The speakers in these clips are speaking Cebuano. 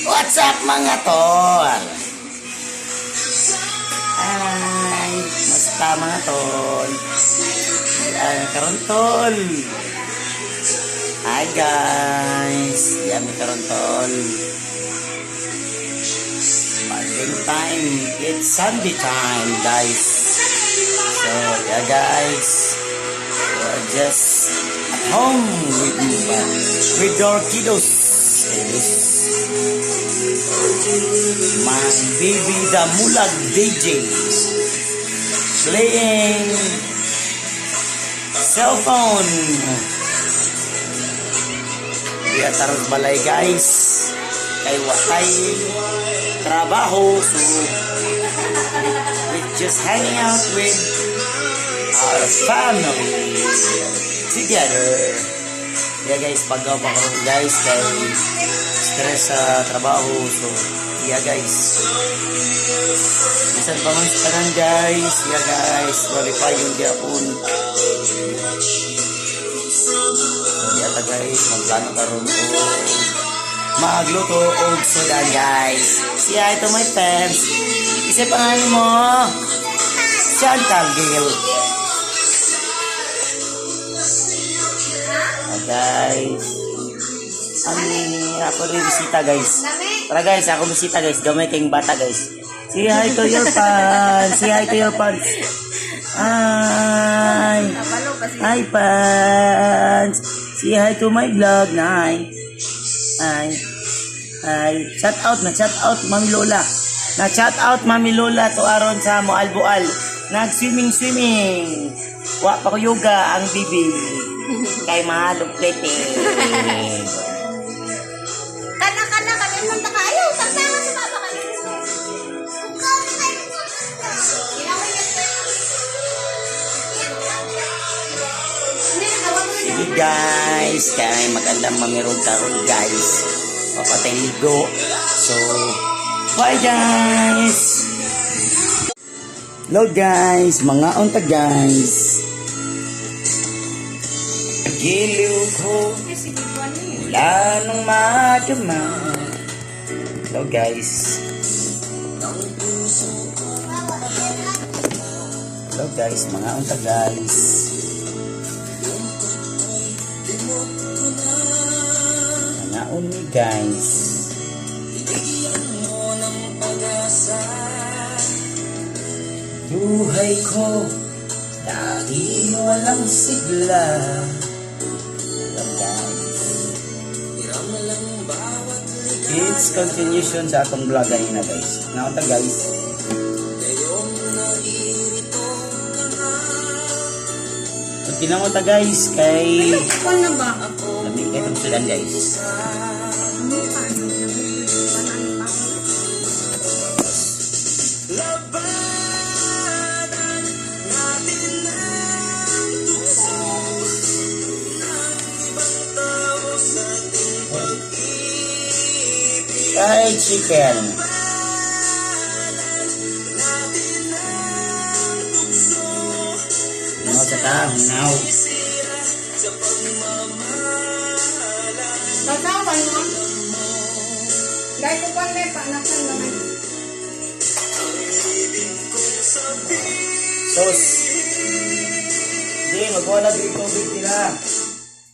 What's up, mga tol? Hi! Musta, mga tol? Ay, karon, tol. Hi, guys! Yummy karon, tol. Bonding time. It's Sunday time, guys. So, yeah, guys. We're just at home with our kiddos. This my baby, the Mulag DJ, playing cell phone. Diya taros balay, guys. Kay watay trabaho, so we just hanging out with our family together. Yeah, guys, pagaw pa karon, guys, kay stress sa trabaho. So, yeah, guys. Bisan pa man sa tanan, guys. Yeah, guys, malipayon gyapon. So, yeah ta, guys, magplano karon og magluto og sudan, guys. Say hi to my fans. Isa pangalan mo? Chantal Gil. Ah, guys. Ani ako rin bisita, guys. Tara, guys, ako bisita, guys. Gamay kayong bata, guys. Say hi to your fans. Say hi to your fans. Hi. Hi, fans. Say hi to my vlog. Hi. Hi. Hi. Shout out na shout out, Mami Lola. Na shout out, Mami Lola, to aron sa Moalboal. Nag swimming swimming. Wa pa ko yoga ang bibi. Kay mahalog plete. Kana kana kana nang taka ayaw tagtangan sa baba kayo. Sige, guys, kay magandang mamirog karon, guys. Papatay ligo. So, bye, guys. Hello, guys, mga unta, guys. Giliw ko mula nung madama. Hello, guys. Hello, guys, mga unta, guys. Mga uni, guys. Buhay ko dahil walang sigla. Hello, guys. It's continuation sa atong vlog kanina, guys. Naunta, guys. Pag tinangon ta, guys, kay Ano ba ako? Lami kay itong sudan, guys. Fried chicken. Hinaw sa ta, hinaw. Tatawan mo. Dahil ko pa may panakan naman. Sauce. Hindi, magkuha na dito tubig nila.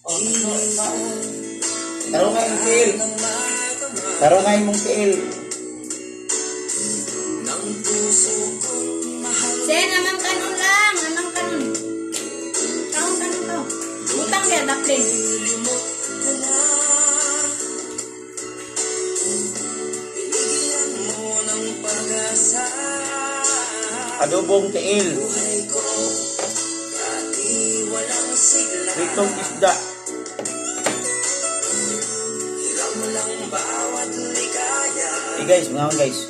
Oh, taro nga yung tiil. Taro nga yung mong tiil. Sen, naman kanon lang. Naman kanon. Kaon kanon ka. Butang niya, daplin. Adobong tiil. Pritong isda. Hey guys, mga guys.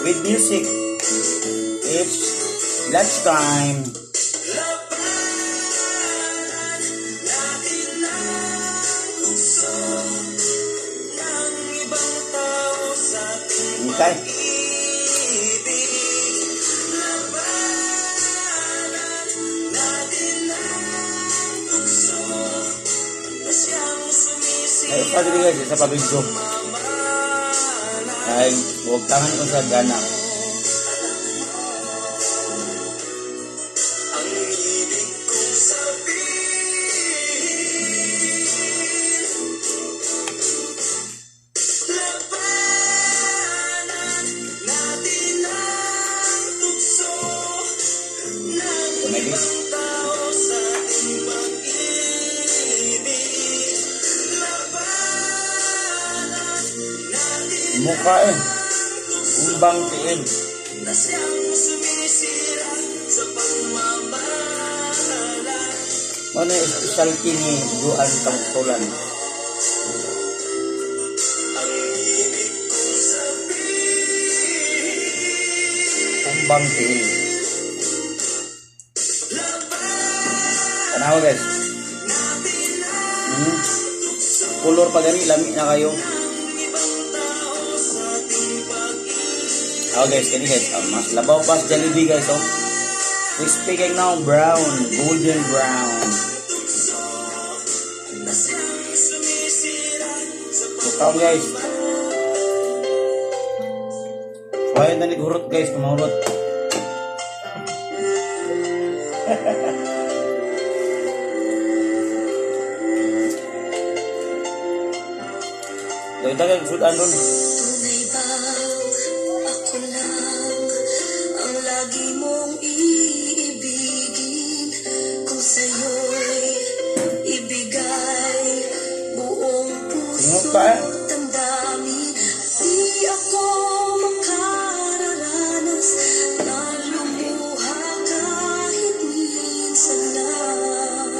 With music. It's lunchtime. Okay. Usa diri, guys, isa pa video. Ay, huwag tangan ko sa gana. Ang ibig kong sabihin, labanan natin ang tukso ng Tumili. Ibang tao sa ating pag-ibig. Labanan natin Mukha eh. Umbang tiil. na siyang sumisira sa pagmamahalan. Ano yung specialty ni Juan Kamtulan? Ang ibig kong sabihin, Umbang tiil. Tanawa, guys. Natin ang Color pa gani, lami na kayo. Ibang tao sa ating pag-ibig. Oh guys, kani guys, mas labaw pa sa Jollibee, guys, oh. Crispy kay now, brown, golden brown. Tukso na siyang sumisira sa Kaon, guys. Why na hurot, guys, kumahurot. Dagdag sudan ron. Tunay bang ako lang ang lagi mong iibigin? Kung sa'yo'y ibigay buong Tingog puso pa eh. damdamin, di ako makararanas na lumuha kahit minsan lang.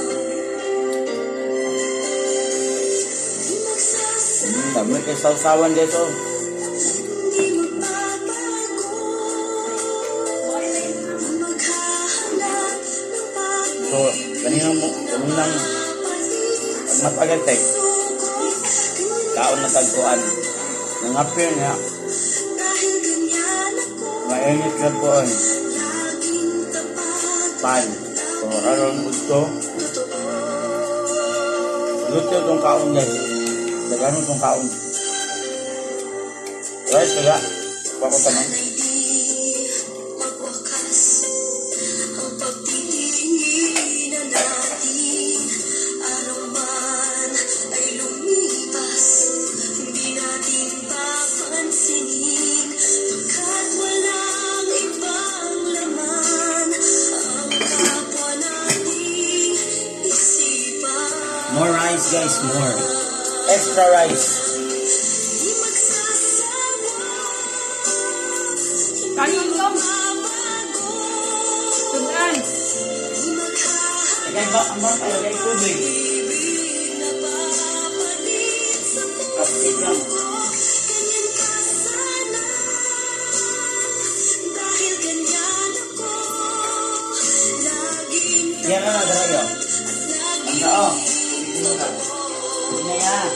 Di magsasawa, Dami kay sausawan, guys, oh. hindi magbabago. Maghahanap ng So, kaninang mo, kaninang pagpapalit pag matagal tay, suko. Kaon na tagkuan. Nangapir niya, Dahil ganyan ako, mainit na kuan, laging tapat, pan. So, aron gusto, totoo. Luto itong kaon, guys. Dagano itong kaon. Rice kaya, wako taman. Sana'y di magwakas ang pagtitinginan natin. Araw man ay lumipas, hindi natin papansinin. Pagkat walang ibang laman ang kapwa nating isipan. More rice, guys, more. Extra rice. Di magsasawa, Kanon dong. mabago. Sudan. Di maghahanap Lagay ba, ang ba, lagay tubig. Ibig na papalit sa Plastic lang. ko. Ganyan ka sana. Dahil ganyan ako, laging Yan na, darayo. at Ang laging tao. Hindi na yan.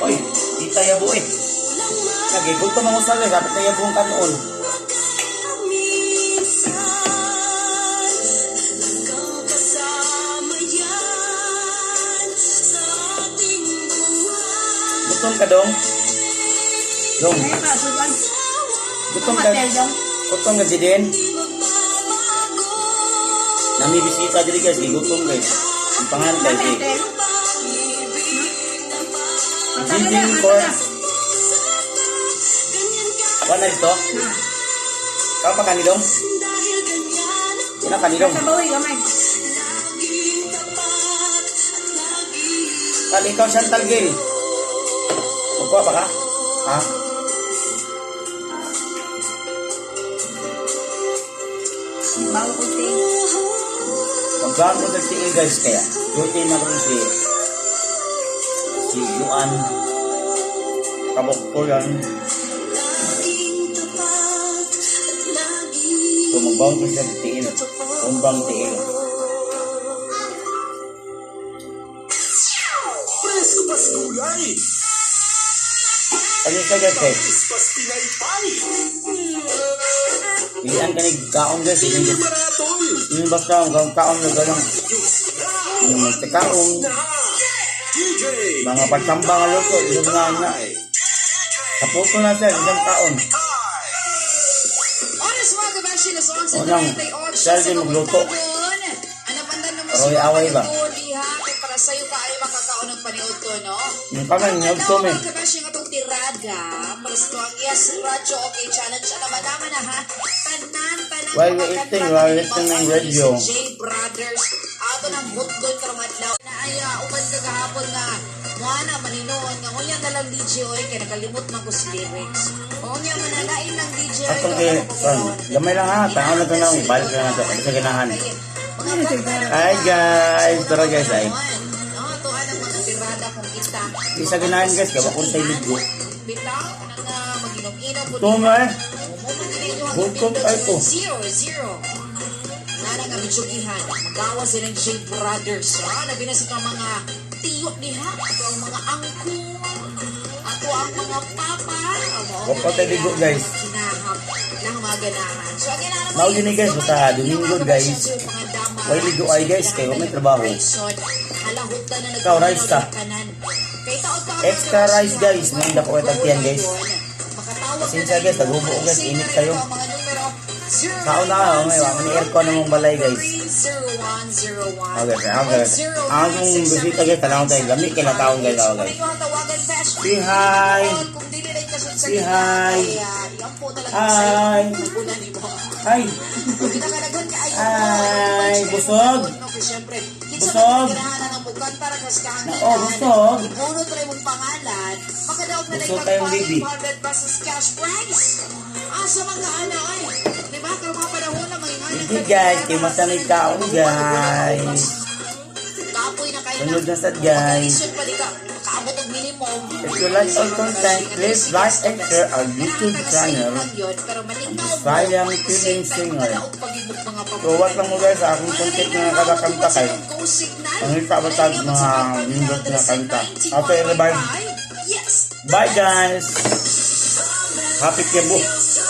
Oy, di tayo buo eh. walang Nagigutom ang usabi, dapat tayo buong kanoon. magkaminsan. Hanggang kasama yan sa ating buhay. Gutom ka dong? Dong, Ay, pa, sudan. Gutom ka. Hotel dong. Gutom ka din. Di magbabago. Nami bisita diri, guys, gigutom, guys. Ang pangalan kay si Hotel. Jijin Cor. Wala dito? Na. Kau pa kanilong? Dahil ganyan ako, Yan ang kanilong. Sa bawi, gamay. laging tapat at laging Kal ikaw, Chantal Gil. Magkuha pa ka? Ha? Bago ko tea. Magbago sa tiil, guys, kaya. Duty na rin si si Juan Kabuktulan. Laging tapat at laging So magbago ko siya sa tiil. Umbang tiil. Presko pas gulay, Ano siya, guys, eh? tamis pas pinaypay, Ilian ka ni kaon, guys. sili Yung maratol, yung basta ang kaon na galang. Diyos na, Yung magtikaon. na. DJ Mga pagtambang nga luto, di sa ganahan na. Sa puto na siya, isang kaon. Oras mga kabashi na sa Unang, 11:38 siya sa din magluto. kabuntagon. Ano pandan naman Aroy, away ba? Diha, kay para sa'yo ka ay makakaon ng paniud to, no? Yung kamay, Ang niyog to, adlaw, me. mga kabashi, nga itong tirada, para sa tuwang Yes Radyo Okay Challenge. Ano madama na ha? Tanan, tanan. While we mga eating, kanta while ni listening Mang radio. J Brothers. Ato ng hotdog karong adlaw. Na ay uban kagahapon nga muana maninoon nga unya na lang DJ oy kay nakalimot man ko sa lyrics. Unya manalain lang DJ oy. Atong kay, kan, gamay lang ha, tangaw na tangaw, balik lang na to, kasi sa ganahan. Hi guys, tara guys ay. No, tuan ang mga tirada kung kita. Di sa ganahan guys, gawa kong tayo ligo. Bitaw nang maginom-inom po. Ito nga eh. Bukod ay ko. 0-0. Nara nga bidyugihan. Magawa sila ng J Brothers. Ha? Labi na sa itong mga tiyo diha. Ato ang mga angkong. Ato ang mga papa. Bukod ay ligo, guys. Kinahap ng mga ganahan. So, again, ano Mao gini, guys, basta Domingo, guys. Way ligo ay, guys, kay wa may trabaho. Ikaw, rice ta. Extra rice, guys. Nang dako ay tagtiyan, guys. Pasensya, guys, taghubo ko, guys. Init kayo. Kaon na, oh, may wa man ni aircon namong balay, guys. 0101. Okay, okay. Ang akong bisita, guys, tanawon tayo. Lami kay na taon, guys, oh, guys. Say hi. Say hi. Hi. Hi. Hi. Busog. Busog. Nako, busog. Ibunot rin mong pangalan. Makadaog na Busog tayong baby. 500 pesos cash prize. Asa mga ana ay. Di ba? Karong mga panahon na mga ingana. Hindi, guys, kay masanay kaon, guys. Kapoy na kayo. Sunod na sad, guys. Magkalisod pa di ka. Makaabot og minimum. If you like our content, please like and share our YouTube channel. Bisayang Feeling Singer. So, what lang mo guys, sa akong content na nakakanta kay. Ang hita ba tag mga members na kanta. After revive. Yes. Bye guys! Happy Kebo!